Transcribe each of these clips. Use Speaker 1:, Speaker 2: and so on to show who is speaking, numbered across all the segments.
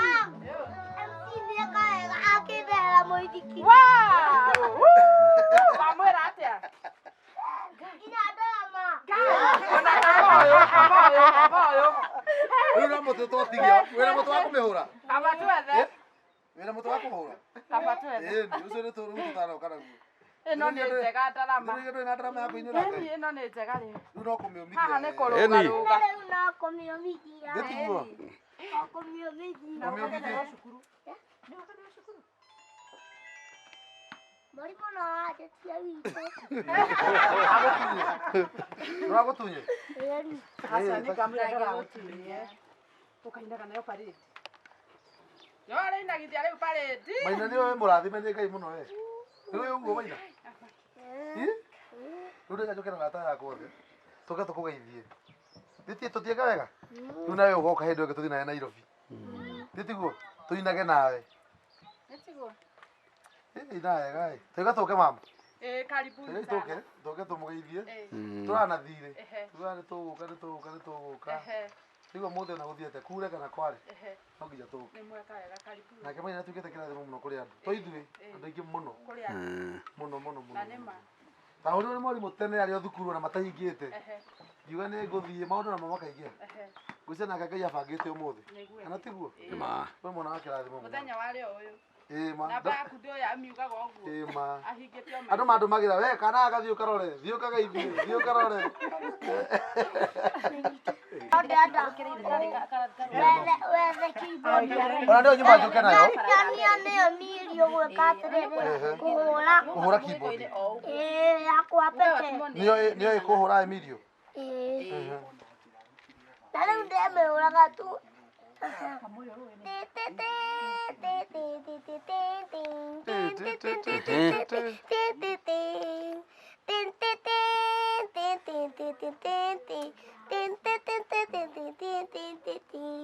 Speaker 1: MC nĩekaga akĩndehera mũithikiri.
Speaker 2: Wow! Wamwĩra atĩa?
Speaker 1: Nginya ndarama.
Speaker 2: Ona kaba ũyũ, kaba ũyũ, kaba ũyũ.
Speaker 3: Rĩu no mũtĩ twatigia. Wĩna mũtĩ wa kũmĩhũra.
Speaker 2: Kaba twethe.
Speaker 3: Wĩna mũtĩ wa kũhũra.
Speaker 2: Kaba twethe.
Speaker 3: Ĩni, ũcio nĩ tũrũ tũtanoka naguo.
Speaker 2: Ĩno nĩ njega ndarama.
Speaker 3: Nĩ ndũrĩ na ndarama ya kũinĩra
Speaker 2: Ĩni
Speaker 3: Ngai.
Speaker 2: ĩno nĩ njega rĩu.
Speaker 3: Rĩu no kũmĩũmithia.
Speaker 2: Haha nĩ
Speaker 3: wega.
Speaker 2: kũrũgarũga.
Speaker 1: Rĩu no kũmĩũmithia.
Speaker 3: Gĩtiguo.
Speaker 1: No kũmĩũmithia.
Speaker 3: Ũmĩũmithie.
Speaker 1: Mũrimũ no wanjĩtie witũ.
Speaker 3: Agũtunye. Nĩwagũtunye?
Speaker 1: Ĩni.
Speaker 4: Aca nĩ ngamwĩra ndagagũtunye. Ũkainaga nayo parade.
Speaker 2: Yo arĩinagithia rĩu parade.
Speaker 3: Maina nĩ we mũrathime nĩ Ngai mũno we. Nĩ ũĩ ũguo Maina? Ĩ? Rĩu reke njũke na arata yakwa othe. Tũke tũkũgeithie. Tũtie tũtiĩka wega? Rĩu nawe ũgoka hĩndĩ ĩngĩ tũthiĩ nawe Nairobi. Tĩtiguo? Tũinage nawe.
Speaker 2: Nĩtiguo?
Speaker 3: Ĩ ina wega ĩ. Tũiga tũke mama.
Speaker 2: Ĩ karibuni
Speaker 3: Tũiga tũke,
Speaker 2: sana.
Speaker 3: tũke tũmũgeithie.
Speaker 2: Ĩ.
Speaker 3: Tũranathirĩ.
Speaker 2: Ehe.
Speaker 3: Tuga nĩ tũgũka nĩ tũgũka nĩ tũgũka.
Speaker 2: Ehe.
Speaker 3: Rĩu ũmũthĩ ona gũthiĩte kure kana kware.
Speaker 2: Ehe.
Speaker 3: No nginya tũke.
Speaker 2: Nĩ mweka wega karibuni.
Speaker 3: Nake Maina atuĩkĩte kĩrathimo mũno kũrĩ andũ. To ithuĩ, andũ aingĩ mũno.
Speaker 2: Kũrĩ andũ.
Speaker 3: Mũno mũno mũno.
Speaker 2: Na nĩ ma.
Speaker 3: Ta ũrĩa nĩ mwarimũ tene arĩ o thukuru ona matahingĩte.
Speaker 2: Ehe.
Speaker 3: Ngiuga nĩ ngũthiĩ maũndũ namo makaingĩha.
Speaker 2: Ehe.
Speaker 3: Ngwĩciria nake Ngai abangĩte ũmũthĩ.
Speaker 2: Nĩguo.
Speaker 3: Kana tiguo?
Speaker 5: Ma.
Speaker 3: We mwana wa kĩrathimo mũno.
Speaker 2: Mũthenya wa rĩo ũyũ.
Speaker 3: Ĩ ma.
Speaker 2: Namba yaku ndĩoya amiugaga ũguo.
Speaker 3: Ĩ ma.
Speaker 2: Ahingĩte o
Speaker 3: Andũ mandũmagĩra we kana gathiĩ ũkarore, thiĩ ũkageithie, thiĩ ũkarore.
Speaker 1: Ndĩrenda wethe keyboard.
Speaker 3: Ona nĩyo nyumba njũke nayo.
Speaker 1: Ndania nĩyo mirio gwĩka atĩrĩrĩ kũhũra.
Speaker 3: Kũhũra keyboard.
Speaker 1: Ĩĩ yakwa peke.
Speaker 3: Nĩyo nĩyo ĩkũhũra Emilio.
Speaker 1: Ĩĩ. Na rĩu ndemĩhũraga tu.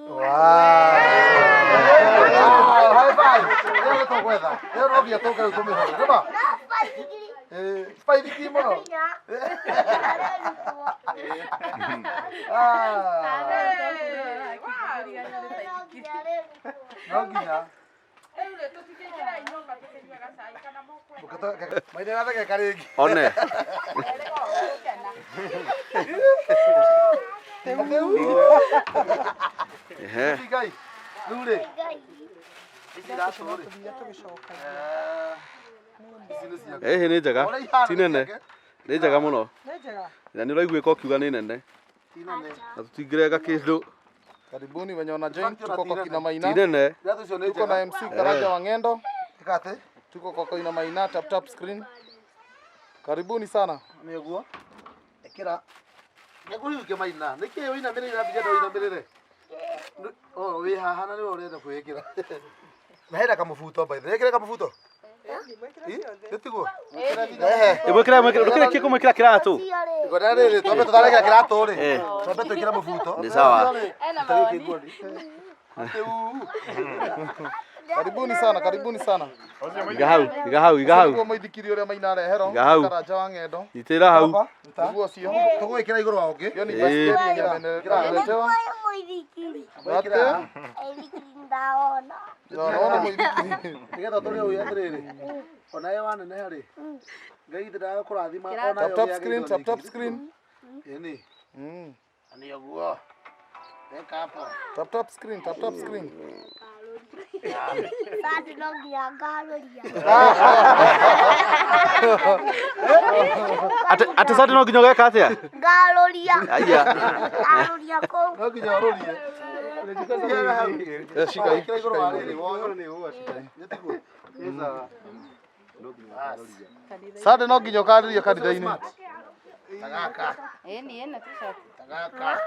Speaker 3: Wow! High five! Ĩyo nĩ tũgwetha. Ĩyo no nginya tũke rĩu tũmĩhũre. Nĩ ma? Ĩĩ, baithikiri mũno. Ah, no nginya.
Speaker 2: Rĩu rĩ tũtingĩingĩra nyũmba tũkĩnyue gacai kana mũkwenda.
Speaker 3: Maina ĩrathegeka rĩngĩ.
Speaker 5: One.
Speaker 2: Erĩga ũgũkena.
Speaker 5: Ehe.
Speaker 3: Ngai. Rĩu rĩ, ici iratũ rĩ. Ici nĩ ciaku.
Speaker 5: Ĩhĩ nĩ njega.
Speaker 3: Ũrĩa ihana
Speaker 5: Ti
Speaker 3: nĩ
Speaker 5: nene.
Speaker 3: ciake.
Speaker 5: Nĩ njega mũno.
Speaker 4: Nĩ njega.
Speaker 5: Na nĩ ũraiguĩka ũkiuga nĩ nene.
Speaker 3: Ti nene.
Speaker 5: Na tũtingĩrenga kĩndũ.
Speaker 6: Karibuni wenye wana join,
Speaker 3: Fact,
Speaker 6: tuko kwa kina
Speaker 5: Ti
Speaker 6: Maina,
Speaker 5: nene.
Speaker 3: Iratũ icio nĩ
Speaker 6: tuko
Speaker 3: njega.
Speaker 6: na MC Karanja wa Ng'endo,
Speaker 3: Ĩka atĩ?
Speaker 6: tuko kwa kina Maina, tap tap screen. Karibuni sana.
Speaker 3: Nĩ ũguo. Ĩkĩra. Nĩngũhiũkia Maina. Nĩkĩ ũinamĩrĩire na mbia ũinamĩrĩre? Oh, wĩ haha na nĩwe ũrenda kwĩĩkĩra. Na hena kamũbuto by the way. Ĩkĩra kamũbuto. Ĩ, nĩtiguo? Ehe.
Speaker 5: Ĩmwĩkĩra mwĩkĩra ndũkĩrĩkie kũmwĩkĩra kĩratũ.
Speaker 3: Ngona rĩrĩ, twambe tũtarekĩra kĩratũ rĩ.
Speaker 5: Eh.
Speaker 3: Twambe twĩkĩre mũbuto.
Speaker 5: Nĩ sawa.
Speaker 2: Ena mawoni.
Speaker 6: Karibuni sana, karibuni sana.
Speaker 5: Iga hau, iga hau, iga hau.
Speaker 6: Niguo mũithikiri ũrĩa Maina arehero,
Speaker 5: Iga hau.
Speaker 6: Karanja wa Ng'endo.
Speaker 5: Nyitĩrĩra hau.
Speaker 6: Niguo ũcio.
Speaker 3: Tũgwĩkĩra igũrũ wa ũngĩ.
Speaker 6: Hiyo ni
Speaker 5: Ĩĩ.
Speaker 6: baiskeli yenye ameletewa.
Speaker 1: Mũithikiri.
Speaker 6: Ate?
Speaker 1: Mũithikiri ndaona.
Speaker 6: Naona mũithikiri.
Speaker 3: Nĩgetha tũrĩe ũyũ atĩrĩrĩ. Ona ye waneneha rĩ. Ngai ithe ndagakũrathima ona
Speaker 6: Tap tap screen, tap tap screen.
Speaker 3: Ĩni.
Speaker 6: Mm.
Speaker 3: Nĩ ũguo. Weka hapo.
Speaker 6: Tap tap screen, tap tap screen.
Speaker 1: Sandi no nginya ngarũria.
Speaker 5: Atĩ atĩ sandi no nginya ũgeka atĩa?
Speaker 1: Ngarũria.
Speaker 5: Aya.
Speaker 1: Ngarũria kũu.
Speaker 3: No nginya ũrũrie.
Speaker 6: Eh, shika hii,
Speaker 3: Ĩkĩra igũrũ
Speaker 6: shika
Speaker 3: wa
Speaker 6: hii.
Speaker 3: rĩrĩ woyo. Nĩtiguo?
Speaker 6: Sande no nginya ũkarĩrie kanitha-inĩ.
Speaker 3: Tagaka.
Speaker 2: Ĩni ĩna t-shirt.
Speaker 3: Tagaka.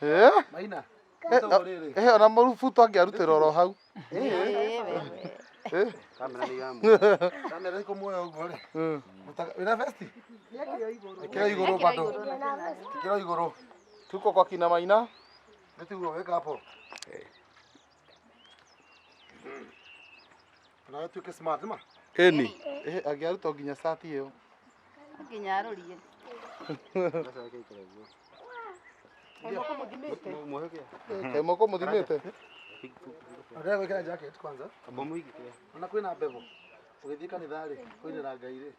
Speaker 6: Eh?
Speaker 3: Maina.
Speaker 6: Eh,
Speaker 3: Ĩtagwo rĩrĩ.
Speaker 6: Eh, ona mũrubuto angĩarutĩra oro hau.
Speaker 2: Ĩĩ we.
Speaker 6: Eh?
Speaker 3: Kamera ĩkũmuoya ũguo rĩ.
Speaker 6: Mm.
Speaker 3: Wĩna vesti? Ĩkĩra igũrũ bado. Ĩkĩra igũrũ.
Speaker 6: Tuko kwa kina Maina.
Speaker 3: Nĩtiguo weka hapo. Nawe tuĩke smart ma.
Speaker 5: Ĩni.
Speaker 6: Eh, angĩaruta nginya cati ĩyo.
Speaker 2: Nginya arũrie.
Speaker 6: Kaĩ moko mũthimĩte?
Speaker 3: Ndĩrenda gwĩkĩra jacket kwanza. Ona kwĩna mbevo. Ũgĩthiĩ kanitha rĩ, kũinĩra Ngai rĩ.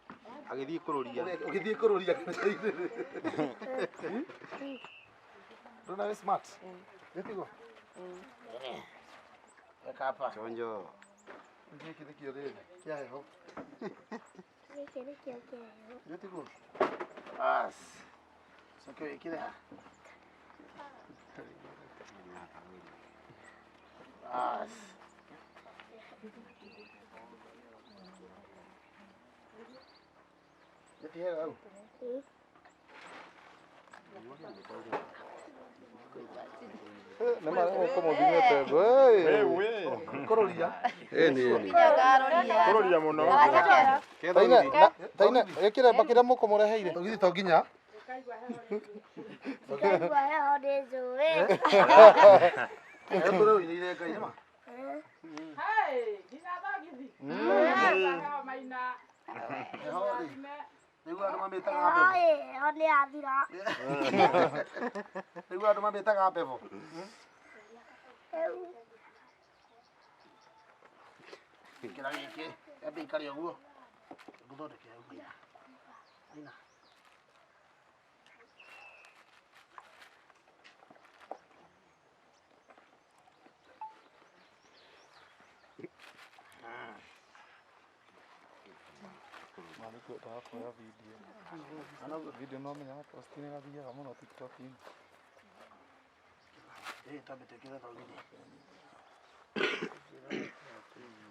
Speaker 5: Agĩthiĩ kũrũria.
Speaker 3: Ũgĩthiĩ kũrũria kanitha-inĩ rĩ. Ndũrona wĩ smart? Gĩtigo? Weka hapa.
Speaker 5: Chonjo.
Speaker 3: Gĩkĩ nĩkĩo rĩrĩ, kĩa heho.
Speaker 1: Gĩkĩ nĩkĩo kĩa heho.
Speaker 3: Gĩtigo? Bas. Coke wĩkĩre haha. Bas. Gĩti hega hau?
Speaker 6: Nĩ ma moko mũthimĩte.
Speaker 3: Kũrũria.
Speaker 5: Ĩni ĩni.
Speaker 7: Kũrũria mũno.
Speaker 6: Taine, taine, ĩkĩra kĩrĩa mũko mũreheire.
Speaker 3: Tũgĩthiĩ to nginya.
Speaker 1: Ndaigua heho nĩ njũĩ.
Speaker 3: Heho tũrĩ ũinĩire Ngai nĩma?
Speaker 2: Hey, nginya thogithi. Maina.
Speaker 3: Heho rĩ. Nĩguo andũ mamĩtaga mbevo.
Speaker 1: Heho nĩ yathira.
Speaker 3: Nĩguo andũ mamĩtaga mbevo. Ĩkĩra gĩkĩ, yambe ĩikare ũguo. Ngũthondeke hau Maina. Maina.
Speaker 6: Ndataka kuoya video. Video no menya post nĩ gathiaga mũno TikTok-inĩ.
Speaker 3: Twambe twĩkĩre thogithi.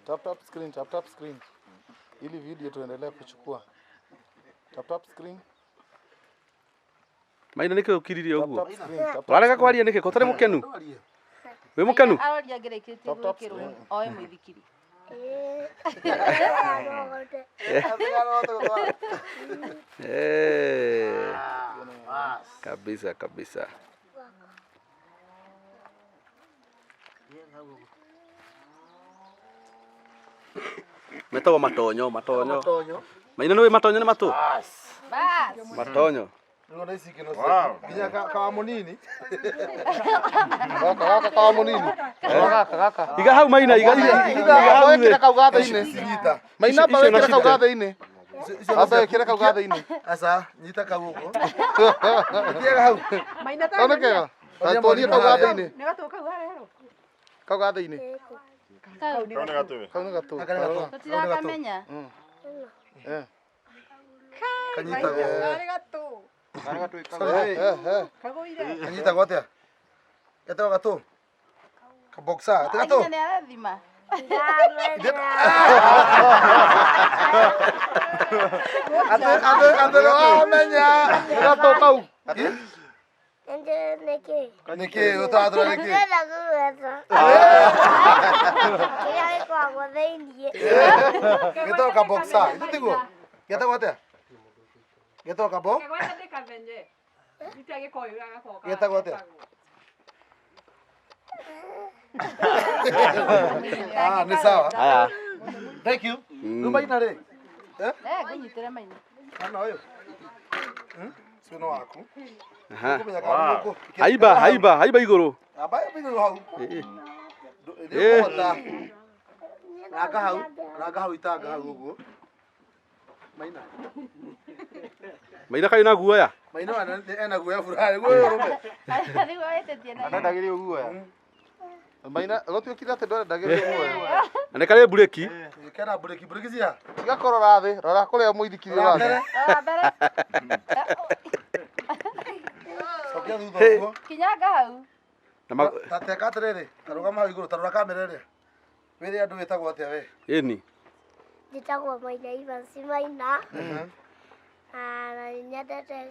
Speaker 6: Tap tap screen, tap tap screen. Ili video tuendelee kuchukua. Tap tap screen.
Speaker 5: Maina nĩkĩ ũkiririe
Speaker 6: Tap
Speaker 5: ũguo?
Speaker 6: tap screen. Tap tap
Speaker 5: Ũrarega kwaria nĩkĩ? Ko ũtarĩ mũkenu? Wĩ mũkenu?
Speaker 4: Aroria ngĩrĩkĩtie
Speaker 6: Tap tap
Speaker 4: gwĩkĩrwo
Speaker 6: screen.
Speaker 4: oe mũithikiri.
Speaker 5: Eh. Kabisa kabisa. Metagwo matonyo, matonyo.
Speaker 3: Matonyo.
Speaker 5: Maina nĩ ũĩ matonyo nĩ matũ?
Speaker 3: Bas.
Speaker 4: Bas.
Speaker 5: Matonyo.
Speaker 3: Rĩu ona ici ikeno
Speaker 7: Wow.
Speaker 3: nginya kawa mũnini.
Speaker 6: Gaka gaka kawa mũnini. Gaka gaka.
Speaker 5: Iga hau Maina, iga iga
Speaker 6: Iga
Speaker 5: hau.
Speaker 6: wĩkĩre kau gatha-inĩ.
Speaker 3: Cinyita.
Speaker 6: Maina amba
Speaker 5: Icio
Speaker 6: wĩkĩre kau
Speaker 5: no cite.
Speaker 6: gatha-inĩ. Amba wĩkĩre kau gatha-inĩ.
Speaker 3: Aca, nyita kau ũguo. Tiega hau.
Speaker 4: Maina
Speaker 6: Kau nĩ kega. Ta tuonie kau gatha-inĩ.
Speaker 4: Nĩ gatũ kau harehwo.
Speaker 6: Kau gatha-inĩ.
Speaker 4: Kau nĩ
Speaker 7: Kau nĩ gatũ.
Speaker 6: Kau nĩ gatũ.
Speaker 3: Gaka nĩ gatũ.
Speaker 4: Tũtirakamenya.
Speaker 6: Eh.
Speaker 3: Kanyitagwo.
Speaker 2: Karĩ gatũ.
Speaker 6: Eh eh.
Speaker 2: Kagũire.
Speaker 3: Kanyitagwo atĩa? Getagwo gatũ. Kaboksa, atĩ gatũ.
Speaker 4: Maina nĩ arathima.
Speaker 3: Atĩ atĩ atĩ nĩ wamenya.
Speaker 6: Nĩ gatũ kau.
Speaker 1: Nĩkĩ?
Speaker 3: Nĩkĩ ũtaratũra nĩkĩ?
Speaker 1: Ndĩrenda kũgweta. Kĩrĩa gĩkoragwo thĩiniĩ.
Speaker 3: Getagwo kaboksa, ithu tiguo? Getagwo atĩa? Getagwo kabo?
Speaker 2: Kegwete ndĩkamenye. Ite gĩkoyũ gagakoka.
Speaker 3: Getagwo atĩa? Ah, nĩ sawa.
Speaker 5: Haya.
Speaker 3: Thank you. Rĩu Maina rĩ.
Speaker 4: Eh, ngũnyitĩre Maina.
Speaker 3: Mwana ũyũ. Ũcio nĩ waku.
Speaker 5: Aha.
Speaker 3: Kũmenya kana nĩ ũkũ.
Speaker 5: Haiba, haiba, haiba igũrũ.
Speaker 3: Amba igũrũ hau.
Speaker 5: Ĩ.
Speaker 3: Nĩ ũkũhota. Ranga hau, ranga hau itanga hau ũguo. Maina.
Speaker 5: Maina kaĩ na guoya?
Speaker 3: Maina ena guoya furaha guoya ũrũme.
Speaker 4: Rĩu wĩtĩtie na
Speaker 5: Ndendagĩrio guoya.
Speaker 6: Maina gũtuĩkire atĩ ndwarendagĩrio guoya.
Speaker 5: Na nĩ karĩ mburĩki.
Speaker 3: Kena mburĩki, mburĩki cia.
Speaker 6: Tiga kũrora thĩ, rora kũrĩa mũithikiri
Speaker 3: Rora
Speaker 6: ũrathiĩ.
Speaker 3: mbere.
Speaker 4: Rora mbere.
Speaker 3: Cokia thutha ũguo.
Speaker 4: Kinyanga hau.
Speaker 5: Na ma
Speaker 3: Ta teka atĩrĩrĩ, ta rũgama hau igũrũ, ta rora kamera ĩrĩa. Wĩre andũ wĩtagwo atĩa we?
Speaker 5: Ĩni.
Speaker 1: Njĩtagwo Maina Evans Maina. Na nĩ nyendete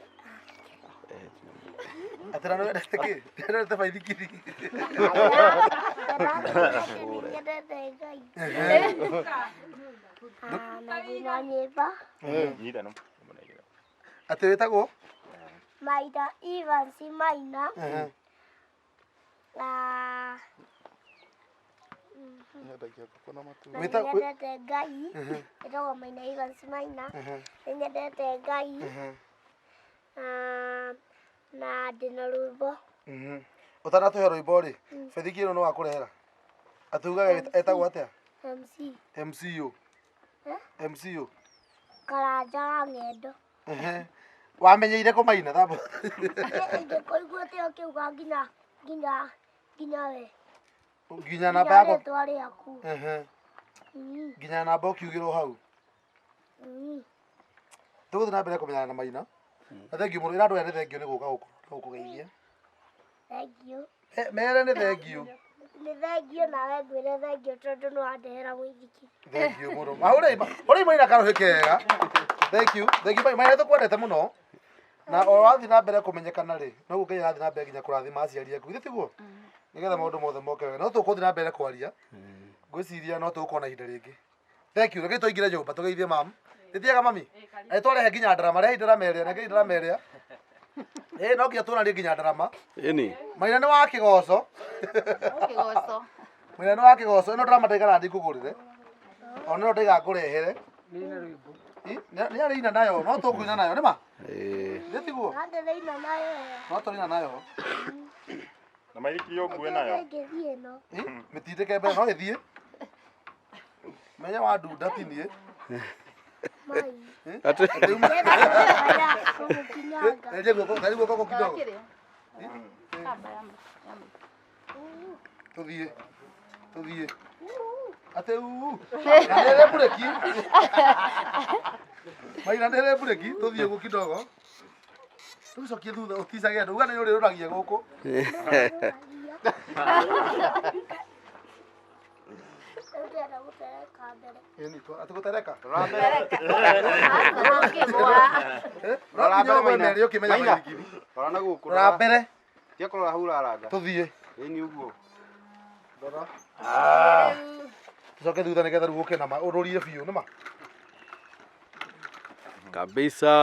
Speaker 3: Atĩ na nĩ wendete kĩ? Nĩ wendete baithikiri.
Speaker 1: nĩ nyendete Ngai. Na ndĩna nyĩmbo.
Speaker 7: Nyita no.
Speaker 3: Atĩ wĩtagwo?
Speaker 1: Maina Evans Maina. Na
Speaker 6: Nyendagia ngũkũ na matumbĩ.
Speaker 1: na nĩ nyendete Ngai. Njĩtagwo Maina Evans Maina. Nĩ nyendete Ngai. Na ndĩna rwĩmbo.
Speaker 3: Ũtanatũhe rwĩmbo rĩ, bethiki ĩno nĩ wakũrehera. Atugaga etagwo atĩa?
Speaker 1: MC.
Speaker 3: MCU.
Speaker 1: Eh?
Speaker 3: MCU.
Speaker 1: Karanja wa ng'endo.
Speaker 3: Ehe. Wamenyeire kũ Maina thambo?
Speaker 1: Ingĩkũiguĩte ũkiuga nginya nginya nginya we.
Speaker 3: Nginya namba yakwa.
Speaker 1: Rĩtwa rĩaku.
Speaker 3: Ehe. Nginya namba ũkiugĩrwo hau. Tũgũthiĩ na mbere kũmenyana na Maina. Na thengiũ mũno, ĩra andũ aya nĩ thengiũ nĩ gũka gũkũ na gũkũgeithia.
Speaker 1: Thengiũ.
Speaker 3: Mere nĩ thengiũ.
Speaker 1: Nĩ thengiũ nawe ngwĩre thengiũ tondũ nĩ wandehera mũithikiri.
Speaker 3: Thengiũ mũno. Hũrei Maina karũhĩ kega. Thank you. Thank you Maina, tũkwendete mũno. Na o wathiĩ na mbere kũmenyekana rĩ, noguo Ngai arathiĩ na mbere nginya kũrathima aciari aku. Githĩ tiguo? Nĩgetha maũndũ mothe moke wega. No tũkũthiĩ na mbere kwaria. Ngwĩciria no tũgũkorwo na ihinda rĩngĩ. Thank you. Reke tũingĩre nyũmba tũgeithie mam. Nĩtiega mami? Na twarehe nginya ndarama, rehe ndarama ĩrĩa, nengeri ndarama ĩrĩa. Ĩĩ no nginya tuonanie nginya ndarama.
Speaker 5: Ĩni.
Speaker 3: Maina nĩ wa kĩgoco.
Speaker 2: Kĩgoco.
Speaker 3: Maina nĩ wa kĩgoco. Ĩno ndarama ndaigana ndikũgũrĩre. Ona ĩno ndaiga ngũrehere. Nĩ arĩina nayo, no tũkũina nayo, nĩ ma?
Speaker 5: Ĩĩ.
Speaker 3: Nĩ tiguo?
Speaker 1: Na ndĩraina nayo ĩyo.
Speaker 3: No tũrĩina nayo.
Speaker 7: Na maithikiri ũngue nayo.
Speaker 1: Ĩngĩthiĩ ĩno.
Speaker 3: Mĩtindĩke mbere no ĩthiĩ. Menya wa ndunda ti niĩ.
Speaker 1: Mai.
Speaker 5: Atĩ
Speaker 1: Kũmũkinyanga.
Speaker 3: Eria guoko, eria guoko gũkũ kidogo. Tũthiĩ. Tũthiĩ. Atĩ uu. Na nĩ ĩrĩ mburĩki. Maina nĩ ĩrĩ mburĩki, tũthiĩ ũguo kidogo. Tũcokie thutha ũticage andũ. Uga nĩ ũrĩrũragia gũkũ.
Speaker 1: Rĩu ndĩrenda gũtereka mbere.
Speaker 3: Ĩni, atĩ gũtereka.
Speaker 6: Rora mbere.
Speaker 3: Rora mbere Maina. Ũkĩmenya
Speaker 6: Maina.
Speaker 3: maithikiri.
Speaker 6: Rora na gũkũ.
Speaker 3: Rora mbere.
Speaker 6: Tia kũrora hau ũraranga.
Speaker 3: Tũthiĩ.
Speaker 6: Ĩni ũguo.
Speaker 3: Rora. Tũcoke thutha nĩgetha rĩu ũke na ma ũrũrie biũ nĩ ma.
Speaker 5: Kabisa.